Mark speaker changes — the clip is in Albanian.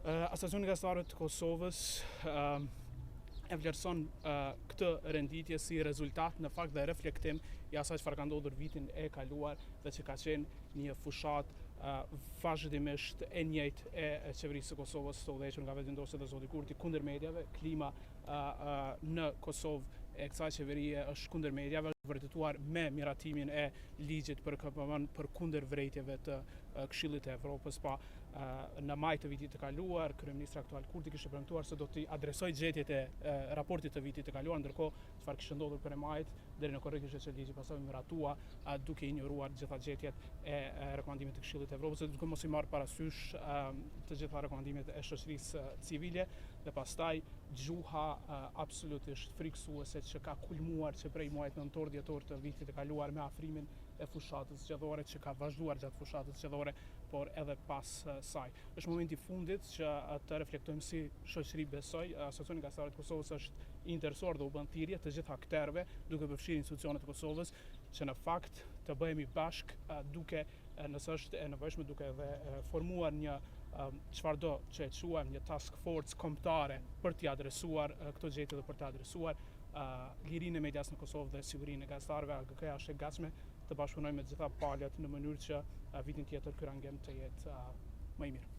Speaker 1: Asociacioni i Gazetarëve të Kosovës e vlerëson këtë renditje si rezultat në fakt dhe reflektim i asaj çfarë ka ndodhur vitin e kaluar dhe që ka qenë një fushatë vazhdimisht e njëjtë e qeverisë së Kosovës të udhëhequr nga Vetëvendosja dhe zoti Kurti kundër mediave, klima në Kosovë e kësaj qeverie është kundër mediave, është vërtetuar me miratimin e ligjit për KPM-në përkundër vërejtjeve të Këshillit të Evropës. Pa në maj të vitit të kaluar, kryeministri aktual Kurti kishte premtuar se do t'i adresojë gjetjet e raportit të vitit të kaluar, ndërkohë çfarë kishte ndodhur prej majit deri në korrik ishte që ligji pastaj u miratua duke injoruar të gjitha gjetjet e rekomandimit të Këshillit të Evropës dhe duke mos i marrë parasysh të gjitha rekomandimet e shoqërisë civile dhe pastaj gjuha absolutisht frikësuese që ka kulmuar që prej muajit nëntor dhjetor të vitit të kaluar me afrimin e fushatës zgjedhore që ka vazhduar gjatë fushatës zgjedhore, por edhe pas saj. Është momenti i fundit që të reflektojmë si shoqëri besoj. Asociacioni i Gazetarëve të Kosovës është i interesuar dhe u bën thirrje të gjithë akterëve, duke përfshirë institucionet e Kosovës, që në fakt të bëhemi bashkë duke nëse është e nevojshme duke edhe formuar një çfarëdo që e quajmë një task force kombëtare për t'i adresuar këto gjetje dhe për të adresuar lirinë e medias në Kosovë dhe sigurinë e gazetarëve. AGK-ja është e gatshme të bashkëpunojë me të gjitha palët në mënyrë që vitin tjetër ky rangim të jetë më i mirë.